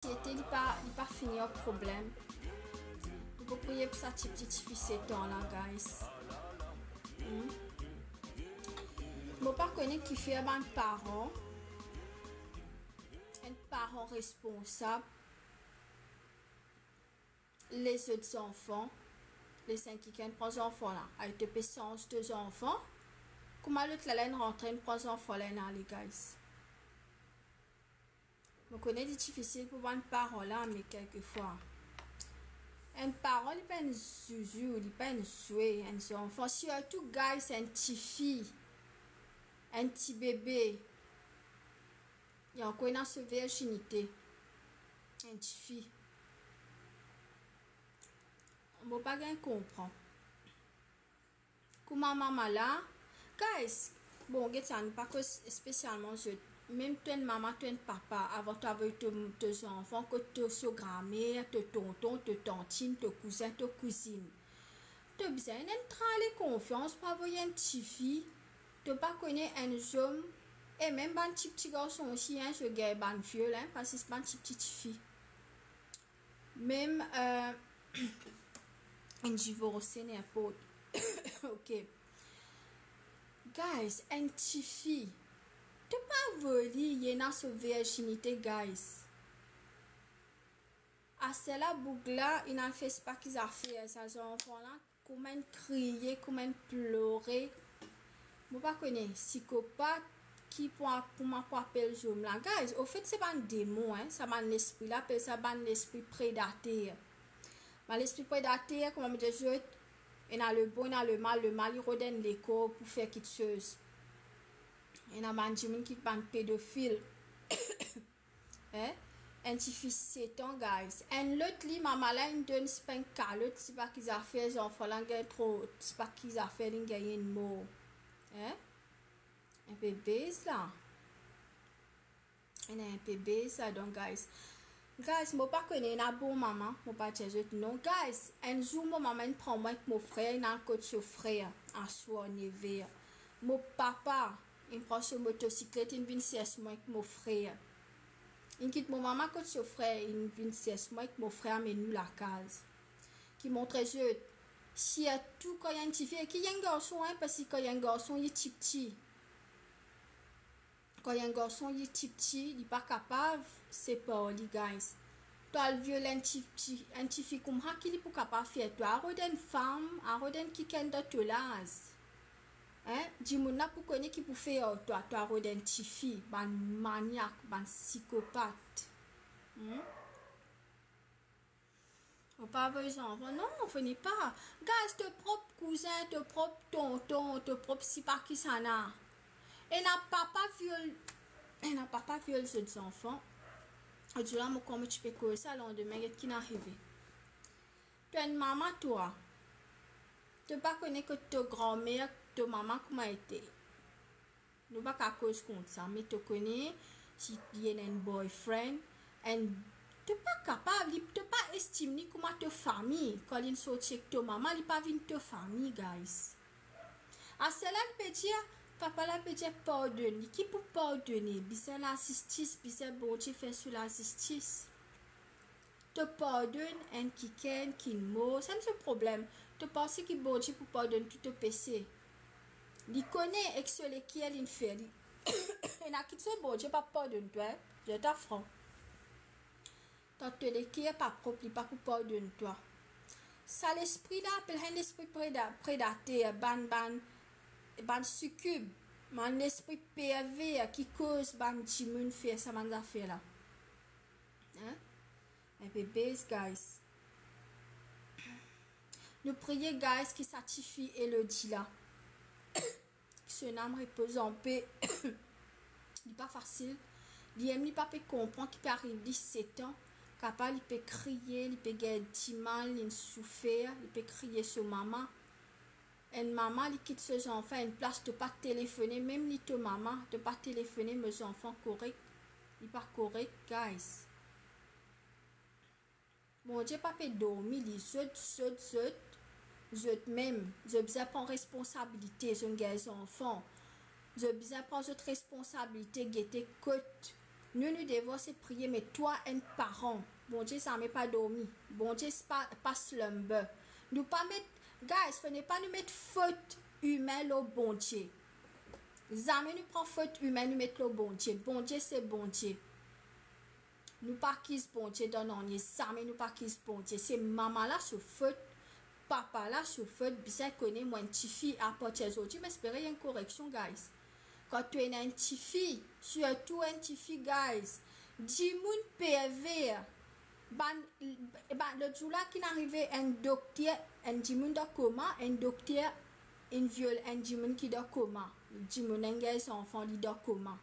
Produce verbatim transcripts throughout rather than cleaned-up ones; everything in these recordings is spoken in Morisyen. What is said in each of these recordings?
Sosiete, li pa, li pa fini ar problem. Nou pou priye pou sa tipti tifi set an la, guys. Hmm? Mo pa kone kifer bann paran, enn paran responsab, lezot zanfan, les enn kikenn pran zanfan la. Ay, to pe sanz to zanfan, kouma lot la, la inn rantre, inn pran zanfan la, inn ale, guys. Mo kone li difisil pou bann paran la, me kelkefwa, enn paran, li pa enn zouzou, li pa enn zwe, enn zanfan, sirtou, guys, enn tifi, enn ti bebe, li ankor ena so virzinite, enn tifi. Mo pa gagn konpran. Kouma mama la, guys, bon, get sa, nou pa koz spesialman zot. Mem to enn mama, to enn papa, avan to avoy to, to zanfan kot to so gramer, to tonton, to tantinn, to kouzin, to kouzinn, to bizin ena enn trale konfians pou avoy enn tifi. To pa kone enn zom, e mem bann tipti garson osi, hein, zot gagn bann viol, hein, pa zis bann tipti tifi. Mem, euh, enn divorse, ninport. Ok. Guys, enn tifi, to pa avoy li, li ena so virzinite, guys. Aster la, boug la, inn al fer sipa ki zafer, sa zanfan la, kouma inn kriye, kouma inn plore. Mo pa kone, sikopat, ki pou a-, kouma pou apel zom la. Guys, ofet, se bann demon, hein, sa bann lespri la, apel sa bann lespri predater. Bann lespri predater, kouma mo dir zot, ena lebon, ena lemal, lemal, li rod enn lekor pou fer kiksoz. Ena bann dimoun ki bann pedofil. Eh? Enn tifi set an, guys. Enn lot, li, mama la inn donn sipa enn kalot, sipa ki zafer, zanfan la gagn tro, sipa ki zafer, li gagn enn mor. Eh? Enn pe bez la. Ena enn pe bez la, donk, guys. Guys, mo pa kone, ena bon mama, mo pa dir zot non. Guys, enn zour mo mama inn pran mwa ek mo frer, inn al kot so frer, aswar, neve. Mo papa, inn pran so motosiklet, inn vinn sers mwa ek mo frer. Inn kit mo mama kot so frer, inn vinn sers mwa ek mo frer, amenn nou lakaz. Ki montre zot, sirtou kan enn tifi, e ki enn garson, hein, parski kan enn garson, li tipti. Kan enn garson, li tipti, li pa kapav separ li, guys. To al viol enn tipti, enn tifi koumsa, ki li pou kapav fer? To al rod enn fam, al rod enn kikenn dan to laz. Hein? Dimoun la pou kone ki pou fer ar twa, to al rod enn tifi, bann manyak, bann sikopat. Hmm? Ou pa avoy zanfan, non, fode pa. Guys, to prop kouzin, to prop tonton, to prop sipa kisannla. Ena papa viol, ena papa viol zot zanfan. Lot zour la, mo kouma ti pe koz sa, landime, get ki'nn arive. To enn mama, twa. To pa kone kot to granmer, to mama kouma ete. Nou pa kav koz kont sa, me to kone, si li ena enn boyfriend, enn, to pa kapav, li, to pa estim li kouma to fami. Kan li'nn sorti ek to mama, li pa vinn to fami, guys. Aster la, li pe dir, papa la pe dir pardonn li. Ki pou pardone? Bizin lazistis, bizin Bondie fer so lazistis. To pardonn enn kikenn ki'nn mor, sa enn so problem. To panse ki Bondie pou pardonn tou to pese? Li kone ek so leker li'nn fer li. Ena kiksoz Bondie pa pardonn twa, hein? Dir twa fran. Kan to leker pa prop, li pa pou pardonn twa. Sa lespri la, apel enn lespri preda-, predater, bann, bann, bann sikib, bann lespri perver ki koz bann dimoun fer sa bann zafer la. Hein? Enn pe bez, guys. Nou priye, guys, ki sa tifi Elodie la, ki so nam repoz anpe. Li pa fasil. Li mem li pa pe konpran ki pe ariv li set an. Kapav li pe kriye, li pe gagn dimal, li'nn soufer, li pe kriye so mama. Enn mama, li kit so zanfan enn plas, to pa telefone, mem li to mama, to pa telefone, mo zanfan korek, li pa korek, guys. Bondie pa pe dormi li, zot, zot, zot, zot mem, zot bizin pran responsabilite, zot gagn zanfan. Zot bizin pran zot responsabilite, gete kot Nou, nou devwar se priye, me twa enn paran, Bondie zame pa dormi. Bondie pa, pa slumber. Nou pa met, guys, fode pa nou met fot imin lor Bondie. Zame nou pran fot imin, nou met lor Bondie. Bondie se Bondie. Nou pa akiz Bondie dan nanye, zame nou pa akiz Bondie. Se mama la so fot, papa la so fot, bizin kone mwa enn tifi. Apartir zordi, mo espere enn koreksion, guys. Kan to ena enn tifi, sirtou enn tifi, guys, dimoun perver, bann, bann, lot zour la ki'nn arive enn dokter, enn dimoun dan koma, enn dokter inn viol enn dimoun ki dan koma. Dimoun inn gagn zanfan, li dan koma.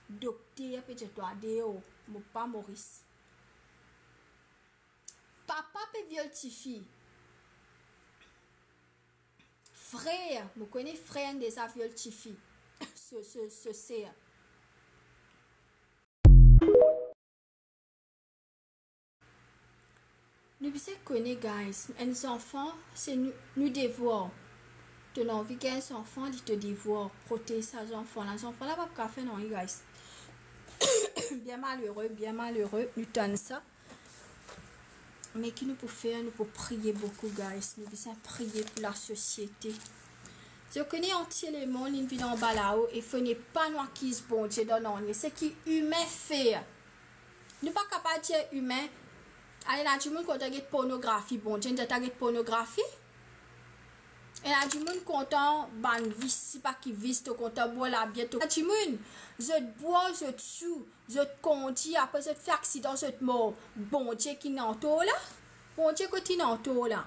Dokter pe dir twa deor, mo pa Moris. Papa pe viol tifi. Frer, mo kone frer inn deza viol tifi. So, so, so ser. Nou bizin kone, guys, enn zanfan, se nou, nou devwar. To ena anvi gagn zanfan, li to devwar, protez sa zanfan la. Zanfan la pa pou kapav fer nanye, guys. Bien malere, bien malere, nou tann sa. Me ki nou pou fer? Nou pou priye boukou, guys. Nou bizin priye pou lasosiete. Zot kone antie lemonn inn vinn anba lao, e fode pa nou akiz Bondie dan nanye. Seki imin fer. Nou pa kapav dir imin, ale, ena dimoun kontan get pornografi, Bondie inn dir to get pornografi? Ena dimoun kontan bann vis, sipa ki vis, to kontan bwar labie, to, ena dimoun, zot bwar, zot sou, zot kondir, apre zot fer aksidan, zot mor. Bondie ki inn ar twa la? Bondie kot inn ar twa la?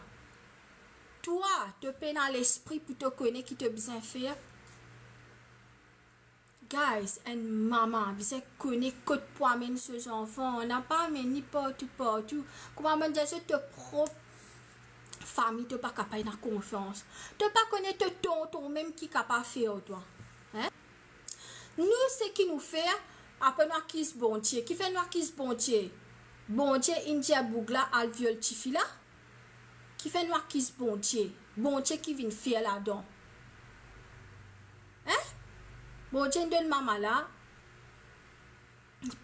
Twa, to pena lespri pou to kone ki to bizin fer? Guys, enn mama bizin kone kot pou amenn so zanfan, napa amenn li partou, partou. Kouma mo dir zot, to prop fami, to pa kapav ena konfians. To pa kone to tonton mem ki kapav fer twa. Hein? Nou, seki nou fer, apre nou akiz Bondie. Kifer nou akiz Bondie? Bondie inn dir boug la al viol tifi la? Kifer nou akiz Bondie? Bondie ki vinn fer ladan? Hein? Bondie inn donn mama la,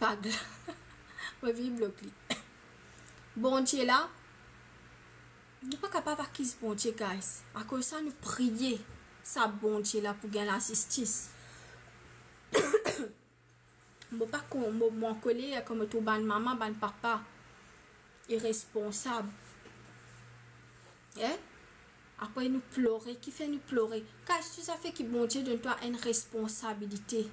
pag la. Mo vinn blok li. Bondie la, nou pa kapav akiz Bondie, guys. Akoz sa, nou priye sa Bondie la pou gagn lazistis. Mo pa kon-, mo, mo ankoler kan mo trouv bann mama, bann papa iresponsab. Eh? Apre nou plore, kifer nou plore? Kas tou zafer ki Bondie donn twa enn responsabilite.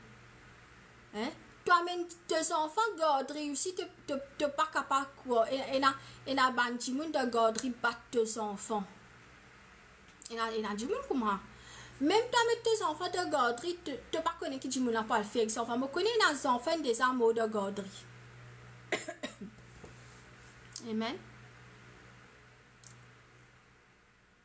Eh? To amenn to zanfan gardri osi, to, to, to pa kapav krwar. E, ena, ena bann dimoun dan gardri bat to zanfan. Ena, ena dimoun kouma. Mem to met to zanfan dan gardri, to, to pa kone ki dimoun la pou al fer ek zanfan. Mo kone ena zanfan deza mor dan gardri. Amen.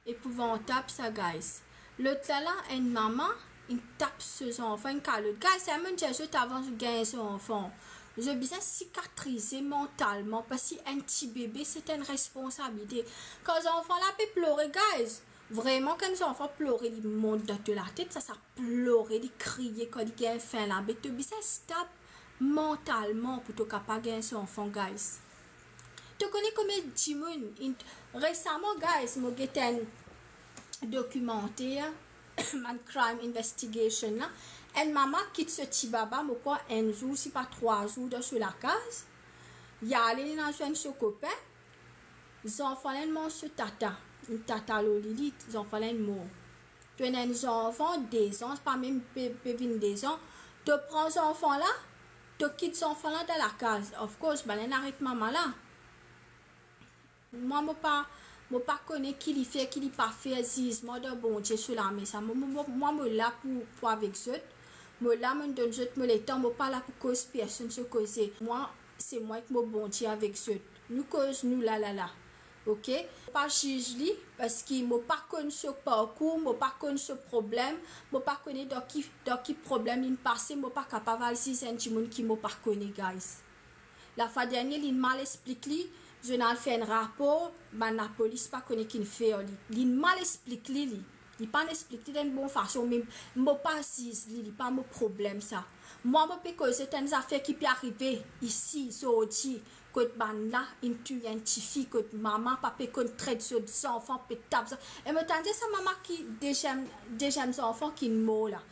Epouvantab sa, guys. Lot la la, enn mama, inn tap so zanfan, inn kalot. Guys, sa monn dir zot, avan zot gagn zanfan, zot bizin sikatrize mantalman, parski enn ti bebe, se enn responsabilite. Kan zanfan la pe plore, guys, vreman, kan zanfan plore, li mont dan to latet, sa, sa plore, li kriye, kan li gagn fin la, be to bizin stab mantalman pou to kapav gagn zanfan, guys. To kone konbien dimoun, inn-, resaman, guys, mo get enn dokimanter, bann crime investigation la. Enn mama kit so ti baba, mo krwar enn zour, sipa trwa zour dan so lakaz. Li ale, li al zwenn so kopin. Zanfan la inn manz so tata. Inn tata lor li, li, zanfan la inn mor. To ena enn zanfan, dezan, pa mem pe, pe vinn dezan. To pran zanfan la, to kit zanfan la dan lakaz. Of course, bann la inn aret mama la. Mwa, mo pa, mo pa kone ki li fer, ki li pa fer, zizman dan Bondie so lame sa. Mo, mo, mo, mwa, mo la pou, pou avek zot. Mo la, monn donn zot mo letan, mo pa la pou koz personn so koze. Mwa, se mwa ek mo Bondie avek zot. Nou koz nou la, la, la. Ok? Pa ziz li, parski mo pa konn so parkour, mo pa konn so problem, mo pa kone dan ki, dan ki problem li'nn pase, mo pa kapav al ziz enn dimoun ki mo pa kone, guys. Lafwa dernie, li'nn mal explik li, zot inn al fer enn rapor, bann lapolis pa kone ki'nn fer li. Li'nn mal explik li, li. Li pa'nn explik li dan enn bon fason, me mo pa ziz li, li pa mo problem sa. Mwa, mo pe koz enn zafer ki pe arive isi, zordi, kot bann la inn touy enn tifi, kot mama pa pe konn tret zot zanfan, pe tap zot. E mo tann dir sa mama ki deziem, deziem zanfan ki mor la.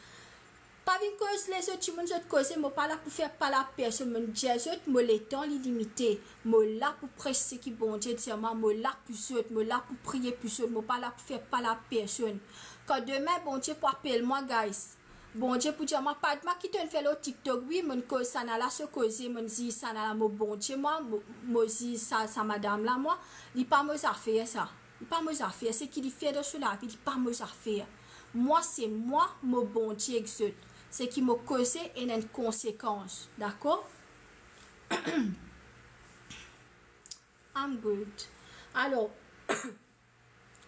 Pa vinn koz lezot dimoun zot koze, mo pa la pou fer pala personn, mo dir zot, mo letan li limite. Mo la pou pres seki Bondie dir mwa, mo la pou zot, mo la pou priye pou zot, mo pa la pou fer pala personn. Kan demin Bondie pou apel mwa, guys, Bondie pou dir mwa, pa de mwa ki to'nn fer lor TikTok, wi, mo'nn koz sa nala so koze, mo'nn ziz sa nala, mo Bondie mwa, mo, mo ziz sa, sa madam la mwa, li pa mo zafer sa. Li pa mo zafer, seki li fer dan so lavi, li pa mo zafer. Mwa, se mwa, mo Bondie ek zot. Seki mo koze ena enn konsekans, dakor? I'm good. Alor,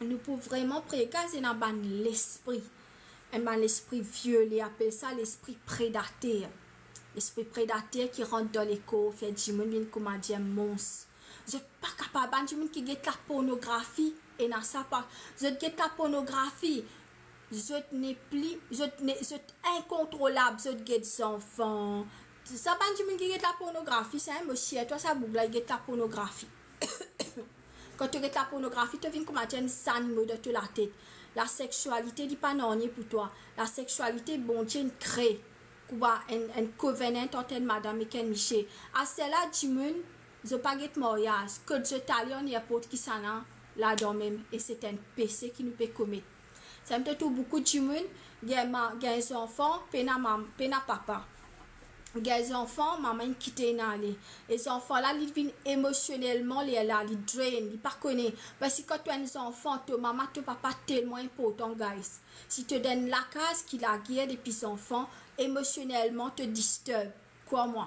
nou pou vreman priye, guys, ena bann lespri. Enn bann lespri viole, apel sa lespri predater. Lespri predater ki rant dan lekor, fer dimoun vinn koumadir mons. Zot pa kapav, bann dimoun ki get lapornografi, ena sa pa, zot get lapornografi, zot nepli, zot ne, zot inkontrolab, zot get zanfan. Sa bann dimoun ki get lapornografi, sa, mo sir twa sa boug la, li get lapornografi. Kan to get lapornografi, to vinn koumadir enn zanimo dan to latet. Lasexialite, li pa nanye pou twa. Lasexialite, Bondie inn kre kouma enn, enn covenant ant enn madam ek enn misie. Aster la, dimoun, zot pa get maryaz, kot zot ale, an ninport kisannla ladan mem, e se enn pese ki nou pe komet. Samem to trouv boukou dimoun, gagn ma-, gagn zanfan, pena mam-, pena papa. Gagn zanfan, mama inn kite, inn ale. E zanfan la, li vinn emosionelman, li la, li drain, li pa kone. Parski kan to enn zanfan, to mama, to papa telman inportan, guys. Si to dan enn lakaz ki lager depi zanfan, emosionelman, to disturb. Krwar mwa,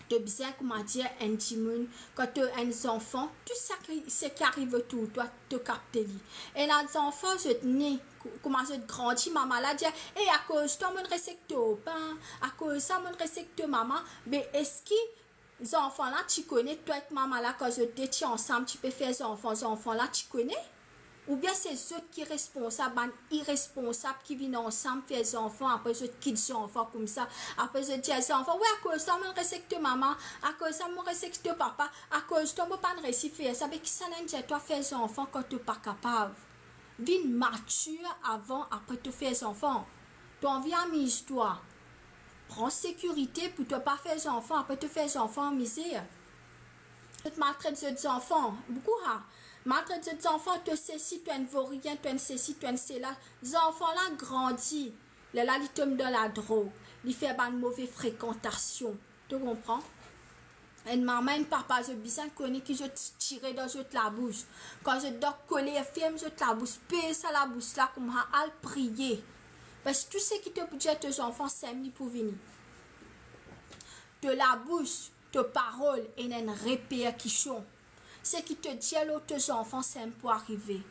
to bizin koumadir enn dimoun, kan to enn zanfan, tou seki, seki ariv otour twa, to kapte li. Ena zanfan, zot ne, kou-, kouma zot grandi, mama la dir, "E, akoz twa, mo'nn res ek to papa, akoz sa, mo'nn res ek to mama." Be eski zanfan la ti kone twa ek mama la, kan zot de ti ansam, ti pe fer zanfan, zanfan la ti kone? Oubien se zot ki responsab, bann iresponsab ki vinn ansam fer zanfan, apre zot kit zanfan koumsa, apre zot dir zanfan, "Wi, akoz twa mo'nn res ek to mama, akoz twa mo'nn res ek to papa, akoz twa mo pa'nn resi fer sa." Be kisannla inn dir twa fer zanfan kan to pa kapav? Vinn matir avan, apre to fer zanfan. To anvi amiz twa, pran sekirite pou to pa fer zanfan, apre to fer zanfan anmize. Zot maltret zot zanfan, boukou ha. Maltret zot zanfan, to sesi, to enn vorien, to enn sesi, to enn sela. Zanfan la grandi, lerla li tom dan ladrog, li fer bann move frekantasion. To konpran? Enn mama, enn papa, zot bizin kone ki zot tire dan zot labous. Kan zot dan koler, ferm zot labous, pez sa labous la koumsa, al priye. Parski tou seki to pou dir to zanfan, samem li pou vini. To labous, to parol ena enn reperkision. Seki to dir lor to zanfan, samem pou arive.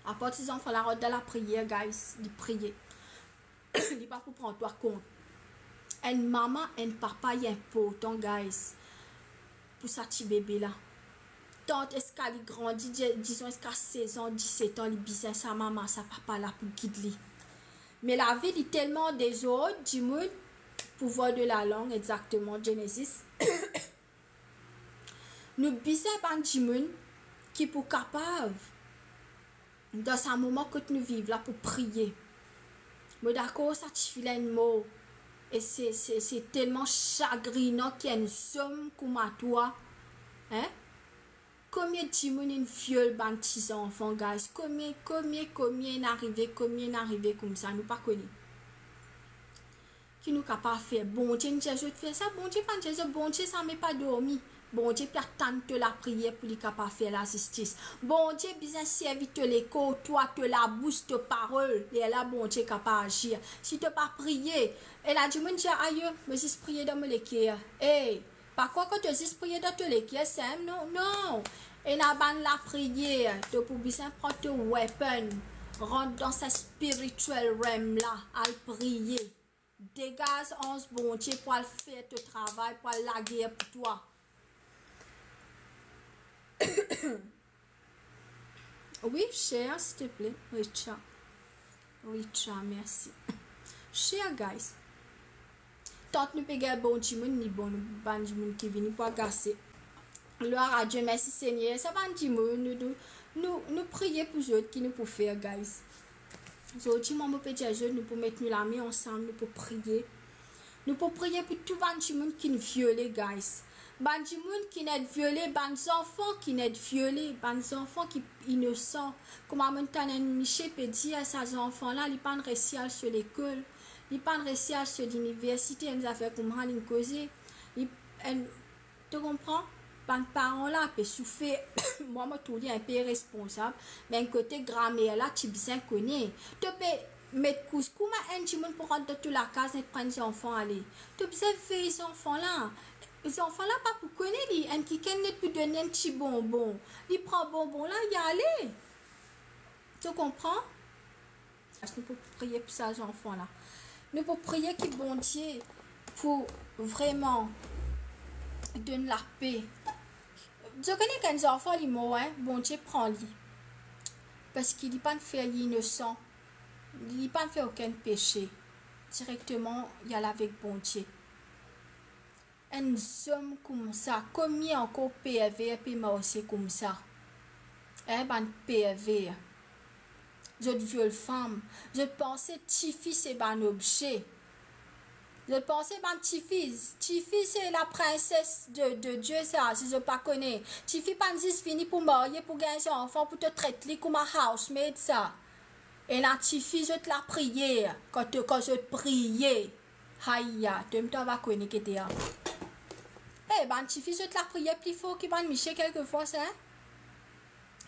Apar si zanfan la rant dan lapriyer, guys, li priye. Li pa pou pran twa kont. Enn mama, enn papa, li inportan, guys, pou sa ti bebe la. Tan ziska li grandi, di-, dizon ziska sez an, diset an, li bizin sa mama, sa papa la pou gid li. Me lavi, li telman dezord, dimoun, pouvoir de la langue, exakteman, Genesis. Nou bizin bann dimoun ki pou kapav, dan sa moman kot nou viv la, pou priye. Mo dakor sa tifi la inn mor, e se, se, se telman sagrinan ki enn zom kouma twa, hein? Konbien dimoun inn viol bann ti zanfan, guys? Konbien, konbien, konbien inn arive, konbien inn arive koumsa, nou pa kone. Ki nou kapav fer? Bondie inn dir zot fer sa? Bondie pa'nn dir zot, Bondie zame pa dormi. Bondie pe atann to lapriyer pou li kapav fer lazistis. Bondie bizin servi to lekor, twa, to labous, to parol, lerla Bondie kapav azir. Si to pa priye, e la dimoun dir, "Ayo, mo zis priye dan mo leker." Ey, pa krwar kan to zis priye dan to leker, samem, non, non. Ena bann lapriyer, to pou bizin pran to weapon, rant dan sa spiritual realm la, al priye. Degaz anz Bondie pou al fer to travay, pou al lager pou twa. Wi, share, silteple, Richa. Richa, mersi. Share, guys. Tant nou pe gagn bon dimoun, li bon, nou bann dimoun ki vini pou agase. Gloire à Dieu, mersi Segner. Sa bann dimoun, nou, nou, nou, nou priye pou zot, ki nou pou fer, guys. Zordi, mwa, mo pe dir zot, nou pou met nou lame ansam, nou pou priye. Nou pou priye pou tou bann dimoun ki'nn viole, guys. Bann dimoun ki'nn et viole, bann zanfan ki'nn et viole, bann zanfan ki inosan. Kouma mo'nn tann enn misie pe dir, sa zanfan la, li pa'nn resi al so lekol, li pa'nn resi al so liniversite, enn zafer koumsa li'nn koze. Li, enn, to konpran? Bann paran la pe soufer. Mwa, mo trouv li inpe iresponsab, me enn kote gramer la, ti bizin kone. To pe met kouz, kouma enn dimoun pou rant dan to lakaz, net pran zanfan ale? To bizin vey zanfan la. Zanfan la pa pou kone li, enn kikenn net pou donn li enn ti bonbon. Li pran bonbon la, li ale. To konpran? Nou pou priye pou sa zanfan la. Nou pou priye ki Bondie pou vreman donn lape. Zot kone kan enn zanfan li mor, en, Bondie pran li. Parski li pa'nn fer, li inosan. Li pa'nn fer okenn pese. Direkteman, li al avek Bondie. Enn zom koumsa, konbien ankor perver pe marse koumsa? En, bann perver. Zot viol fam. Zot panse tifi se bann obze. Zot panse bann tifi, tifi se la prinses de, de Die sa, si zot pa kone. Tifi pa'nn zis vini pou marye, pou gagn zanfan, pou to tret li kouma housemaid sa. Ena tifi zot lapriyer, kan to, kan zot priye. Aya, to mem to ava kone ki ete a. E, bann tifi zot lapriyer pli for ki bann misie kelkefwa sa, en?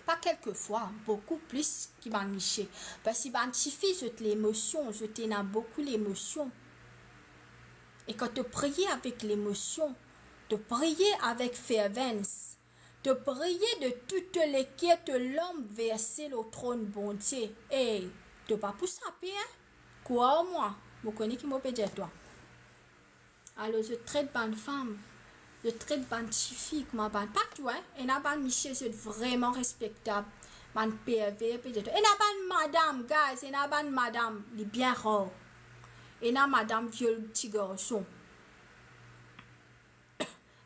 Pa kelkefwa, boukou plis ki bann misie. Parski bann tifi zot lemosion, zot ena boukou lemosion. E kan to priye avek lemosion, to priye avek fervans, to priye de tou to leker, to lanm verse lor tronn Bondie. E, to pa pou sape, en? Krwar mwa, mo kone ki mo pe dir twa. Alor, zot tret bann fam, zot tret bann tifi kouma bann, pa tou, en, ena bann misie zot vreman respektab, bann perver, pe dir twa. Ena bann madam, guys, ena bann madam, li bien rar. Ena madam viol ti garson.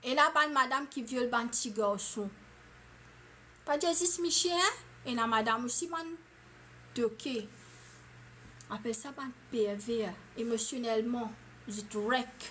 Ena bann madam ki viol bann ti garson. Pa dir zis misie, en? Ena madam osi bann doke. Apel sa bann perver, emosionelman, zot rek.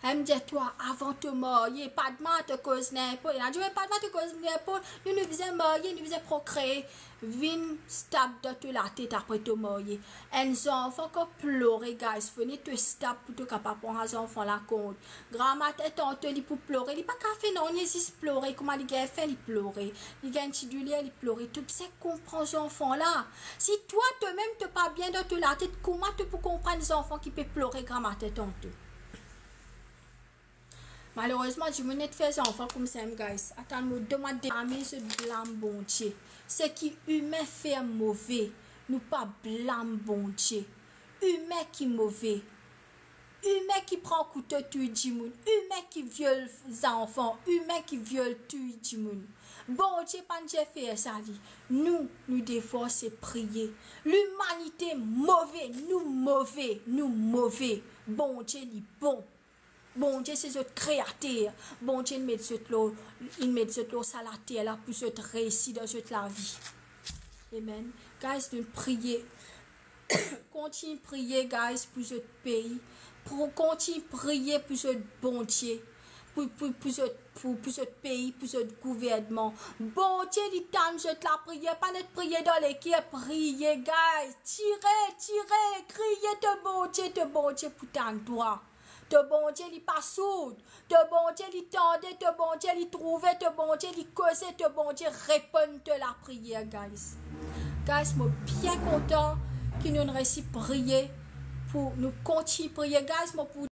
Em dir twa, avan to marye, pa demann to koz ninport. Ena dir, pa demann to koz ninport. Nou, nou bizin marye, nou bizin prokree. Vinn stab dan to latet apre to marye. Enn zanfan kan plore, guys, fode to stab pou to kapav pran sa zanfan la kont. Gramatin tanto li pou plore, li pa kapav fer nanye, zis plore. Kouma li gagn fin, li plore. Li gagn ti douler, li plore. To bizin konpran zanfan la. Si twa, to mem, to pa bien dan to latet, kouma to pou konprann zanfan ki pe plore gramatin tanto? Malerezman, dimoun net fer zanfan koumsa, guys. Atann, mo demann de ami, zot blam Bondie. Seki imin fer move, nou pa blam Bondie. Imin ki move. Imin ki pran kouto touy dimoun. Imin ki viol zanfan. Imin ki viol touy dimoun. Bondie pa'nn dir fer sa li. Nou, nou devoir se priye. Limanite move, nou move, nou move. Bondie li bon. Bondie se zot kreater. Bondie inn met zot lor, inn met zot lor sa later la pou zot reisi dan zot lavi. Amen. Guys, nou priye. Kontign priye, guys, pou zot pei. Pou, kontign priye pou zot Bondie. Pou, pou, pou zot, pou, pou zot pei, pou zot gouvernman. Bondie, li tann zot lapriyer, pa net priye dan leker, priye, guys. Tire, tire, kriye to Bondie, to Bondie pou tann twa. To Bondie, li pa sourd. To Bondie, li tande, to Bondie, li trouve, to Bondie, li koze, to Bondie, reponn to lapriyer, guys. Guys, mo bien kontan ki nou reisi priye pou nou kontign priye. Guys, mo pou